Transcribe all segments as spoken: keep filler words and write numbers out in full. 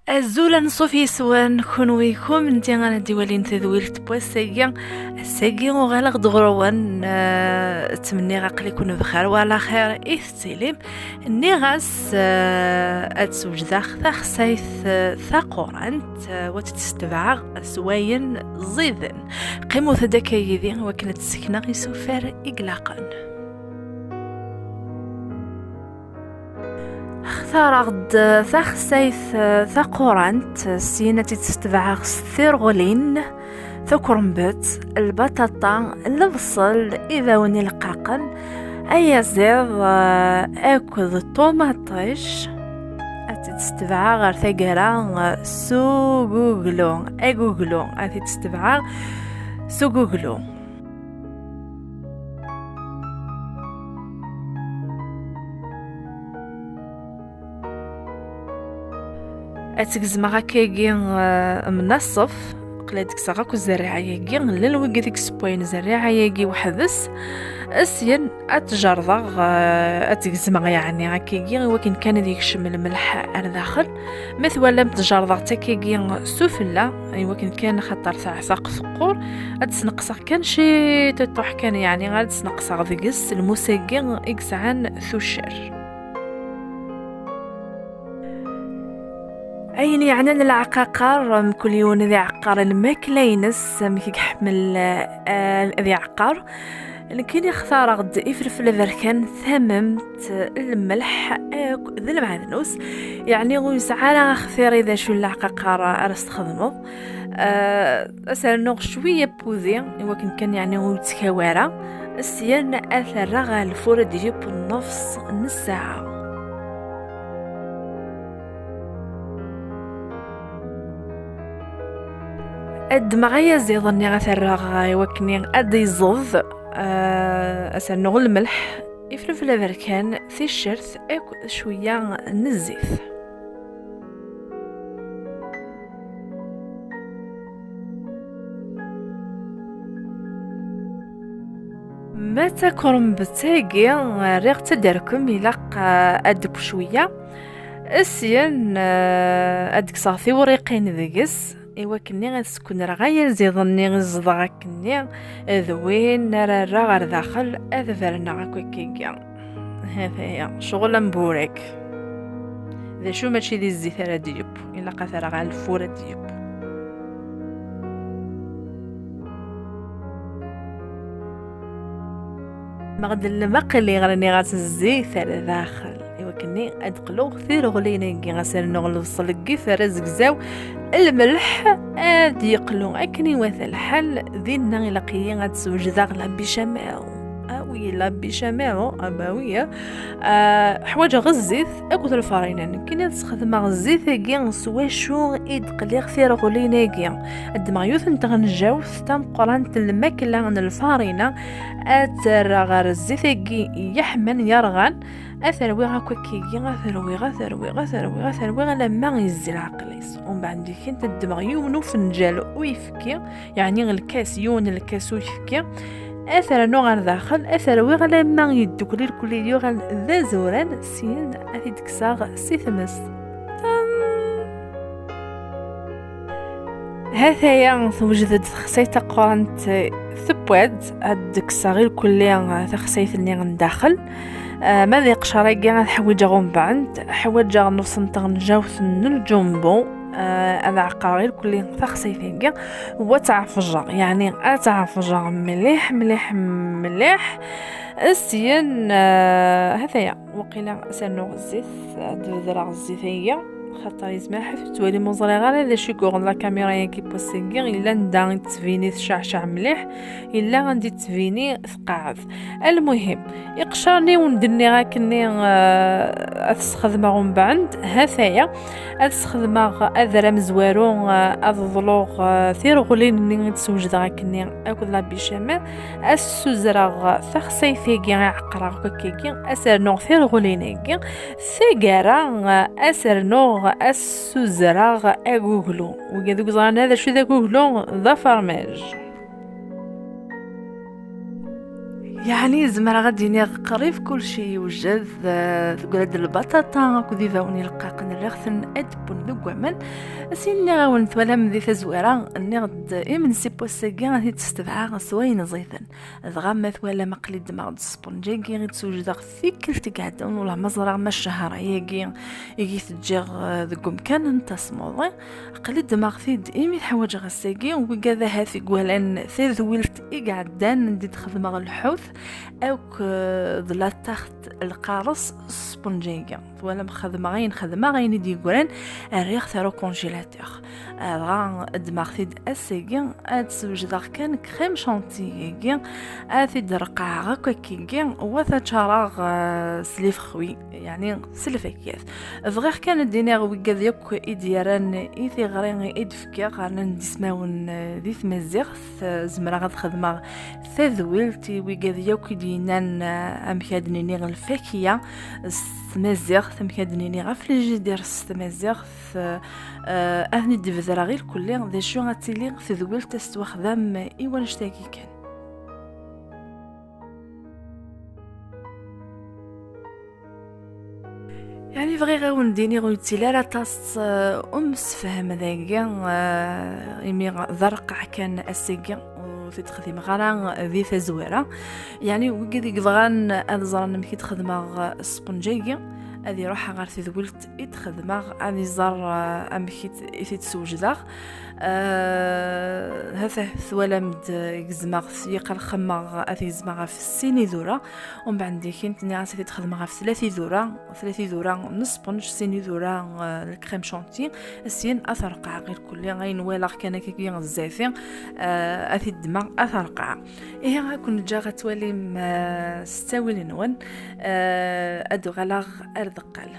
Azul anṣuf yes-wen, kunwi kunemti ara d-iwalin tadwilt n wass-agi. Ass-agi uɣaleɣ-d ɣur-wen, eh, ttmenniɣ aql-iken bxir wala xir i tettilim. Nniɣ-as, eh, ad d-swejdeɣ taxsayt, eh, taqurant, eh, u ad tt-id-ssetbeɛeɣ s wayen ẓiden. Qqimut-d akka yid-i wakken ad d-ssekneɣ isufar i ilaqen. Xtareɣ-d taxsayt, eh, taqurant, syin ad tt-id-ssetbeɛeɣ s tirɣulin, takuṛembet, lbaṭaṭa, lebṣel, ibawen ileqqaqen, ayaziḍ, eh, akked ṭumaṭic. Ad tt-id-ssetbeɛeɣ ɣer taggara, eh, s uguglu, aguglu, ad t-id-ssetbeɛeɣ s uguglu. Ad tt-gezmeɣ akkagi, eh, mnaṣef, qla ad kkseɣ akk zerriɛa-agi, llan wigi deg sewwayen zerriɛa-agi weḥd-s, syin ad t-jerḍeɣ, eh, ad t-gezmeɣ yeɛni akkagi, i wakken kan ad yekcem lmelḥ ar daxel. Ma twalam tjerḍeɣ-tt akkagi s ufella, i wakken kan xaṭer teɛtaq teqqur, ad d-sneqseɣ kan ciṭuḥ kan, yeɛni ad d-sneqseɣ deg-s lmus-agi i yesɛan tuccar. Ayen yeɛnan leɛqaqer, mkul yiwen ad iɛeqqer lmakla-ines, amek i iḥemmel, eh, ad iɛeqqer. Nekkini xtareɣ-d ifelfel aberkan, tamemt, lmelḥ, akk d lmeɛdnus. Yeɛni ur yesɛi ara axtir i d acu n leɛqaqer ara s-txedmeḍ. Eh, ad s-rnuɣ cwiya n wudi, i wakken kan yeɛni ur yettkaw ara. Syin ad t-rreɣ ɣer lfur ad d-yeww nnefs n ssaɛa. Ad ddmeɣ ayaziḍ-nni ad t-rreɣ i wakken ad d-iẓeḍ, eh, ad s-rnuɣ lmelḥ, ifelfel aberkan, ticcert, akked cwiya n zzit. Ma d takuṛembet-agi, rriɣ-tt ad d-terkem, ilaq, eh, ad d-tekk cwiya. Syin, eh, ad d-kkseɣ tiwriqin deg-s, i wakken ad skunreɣ ayaziḍ-nni i ẓḍeɣ akkenni, d win ara rreɣ ɣer daxel, ad berneɣ akk akkagi. Hataya, ccɣel amburek. D acu mačči di zzit ara d-yeww, ilaq ad t-rreɣ ɣer lfur ad d-yeww. Ma ɣ-d lmaqli ɣer-nniɣ-as zzit ar daxel, i wakken ad d-qluɣ tirɣulin-agi, ad s-rnuɣ lebṣel deg yifer azegzaw, lmelḥ, ad yeqlu akken iwata lḥal. Dinna ilaq-iyi ad d-swejdeɣ la béchamel. Ah oui, la béchamel, ah bah oui, hein. Ah, ḥwaǧeɣ zzit akked lfarina. Nekkini ad sxedmeɣ zzit-agi s wacu i d-qliɣ tirɣulin-agi. Ad ddmeɣ yiwet n tɣenjawt tameqqrant n lmakla n lfarina, ad tt-rreɣ ɣer zzit-agi yeḥman yerɣan, ad t-rwiɣ akk akkagi, ad t-rwiɣ, ad t-rwiɣ, ad t-rwiɣ, ad t-rwiɣ, alamma yezzi leɛqel-is. Umbeɛd deg-kent ad ddmeɣ yiwen ufenǧal uyefki, yeɛni lkas, yiwen lkas uyefki, ad t-rnuɣ ɣer daxel, ad t-rwiɣ alamma yeddukel irkelli, yuɣal d azuran, syin ad t-id-kkseɣ si tmes. Tam! Hataya tewjed-d texsayt taqurant, tewwa-d, ad d-kkseɣ irkelli taxsayt-nni n daxel. Ah, ma d iqcer-agi ad ḥwiǧeɣ umbeɛd, ḥwaǧeɣ nnefṣ n tɣenjawt n lǧumbu, ah, ad ɛeqqreɣ irkelli taxsayt-agi, u ad tt-ɛefjeɣ, yeɛni ad tt-ɛefjeɣ mliḥ, mliḥ, mliḥ. Syin, ah, hataya, waqila ad s-rnuɣ zzit, ad d-bedreɣ zzit-agi, xaṭer yezmer ḥafi ur tettwalim, ur ẓriɣ ara d acu i yuɣen la caméra-agi n wass-agi, yella anda i tettbini tecceɛceɛ mliḥ, yella anda i tettbini tqeɛɛed. Almuhim, iqcer-nni wen-d-nniɣ akkenni, eh, ad t-sxedmeɣ umbeɛd, hataya, ad sxedmeɣ adrar amezwaru, eh, ad ḍluɣ, eh, tirɣulin-nni i d-swejdeɣ akkenni akked la béchamel, ad ssuzreɣ taxsayt-agi i ɛeqqreɣ akkagi, ad s-rnuɣ tirɣulin-agi, taggara, eh, ad s-rnuɣ, ad ssuzreɣ aguglu. Wigad ur yeẓran ara d acu d aguglu, d afermaj. Yeɛni zemreɣ ad d-iniɣ qrib kulci yewjed, eh, teggra-d lbaṭaṭa akked ibawen ileqqaqen, rriɣ-ten ad d-wwen deg waman. Asin nniɣ-awen, twalam di tazwara, nniɣ-d imensi n wass-agi ad t-id-ssetbeɛeɣ s wayen ẓiden. Dɣa ma twalam, aql-i ddmeɣ-d sponǧ-agi i d-swejdeɣ tikkelt i iɛeddan, ula ma ẓriɣ ma ccehra-agi i yi-teǧǧiɣ, eh, deg umkan n tasmuḍi. Aql-i ddmeɣ-t-id imi t-ḥwaǧeɣ ass-agi, wigad ahat i iwalan tadwilt i iɛeddan anda i d-xedmeɣ lḥut, akk, eh, d la tarte lqares s sponǧ-agi. Twalam, xedmeɣ ayen xedmeɣ, ayen i d-yeggran, rriɣ-t ar ukonjilatur. Dɣa ddmeɣ-t-id ass-agi, ad d-swejdeɣ kan crème chantilly-agi, ad t-id-reqqɛeɣ akk akkagi, wa t-ččareɣ, eh, s les fruits, yeɛni s lfakiyat. Bɣiɣ kan ad d-iniɣ wigad yakk i d-yerran i tiɣri i d-fkiɣ, rnan-d ismawen, eh, di tmaziɣt, eh, zemreɣ ad xedmeɣ tadwilt i wigad yakk i d-yennan, eh, amek ad d-nini lfakiya s tmaziɣt, amek ad d-nini aflijidir s tmaziɣt, eh, eh, ad ten-id-bedreɣ i lkulli, d acu ad tili tedwilt ad s-tettwaxdam i wannect-agi kan. Yeɛni bɣiɣ ad wen-d-iniɣ ur yettili ara aṭas, eh, umsefham dagi, eh, imi d areqqeɛ kan ass-agi, ur t-id-xdimeɣ ara di tazwara. Yeɛni wigad i yebɣan ad ẓren amek i d-xedmeɣ sponǧ-agi, ad iruḥ ɣer tedwilt i d-xedmeɣ, ad iẓer, eh, amek i t-, i t-id-swejdeɣ. Eh, ha-t-ah twalam-d, eh, gezmeɣ-t, yeqqar xemmeɣ ad t-gezmeɣ ɣef sin idura. Umbeɛd dikint nniɣ-as ad t-id-xedmeɣ ɣef tlata idura, tlata idura n sponj, sin idura, eh, n crème chantilly, syin ad t-reqqɛeɣ i lkulli, ayen walaɣ kan akkagi zdat-i, eh, ad t-id-ddmeɣ, ad t-reqqɛeɣ. Ihi, ad ken-ǧǧeɣ ad twalim, eh, s ttawil-nwen, eh, ad uɣaleɣ ar deqqal.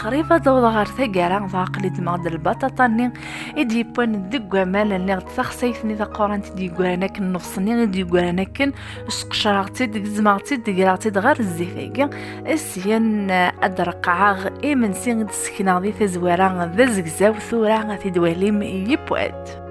Qrib ad awḍeɣ ɣer taggara, dɣa aql-i ddmeɣ-d lbaṭaṭa-nni i d-yewwan deg waman, rniɣ-d taxsayt-nni taqurant i d-yeggran akken, nnefṣ-nni i d-yeggran akken, sqecreɣ-tt-id, gezmeɣ-tt-id, greɣ-tt-id ɣer zzit-agi. Syin, eh, ad d-reqqɛeɣ imensi i d-ssekneɣ di tazwara d azegzaw, tura ad t-id-walim yewwa-d.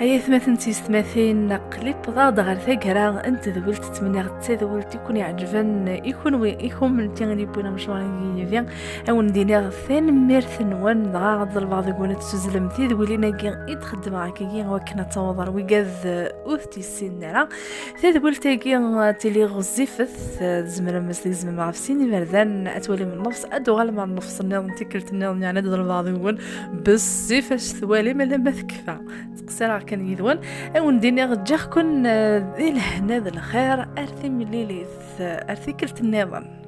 Ay atmaten d tiyessetmatin, aql-i wwḍeɣ-d ɣer taggara n tedwilt. Ttmenniɣ d tadwilt i ken-iɛeǧben, i kenwi, i kunemti i d-yewwin amecwar-agi yid-i. Ad wen-d-iniɣ tanemmirt-nwen, dɣa ad ḍelbeɣ deg-wen ad tuzzlem tidwilin-agi i d-xeddmeɣ akkagi, wakken ad taweḍ ɣer wigad, eh, ur t-yessinen ara. Tadwilt-agi, eh, tili ɣezzifet, eh, tzemrem ad s-tgezmem ɣef sin iberdan, ad twalim nnefs, ad d-tuɣalem ɣer nnefs nniḍen, tikkelt nniḍen, yeɛni ad ḍelbeɣ deg-wen bezzif ad s-twalim alamma tekfa. Ttqeṣṣireɣ kan yid-wen, ad wen-d-iniɣ ǧǧiɣ-ken, eh, di lehna d lxir, ar timlilit, eh, ar tikkelt nniḍen.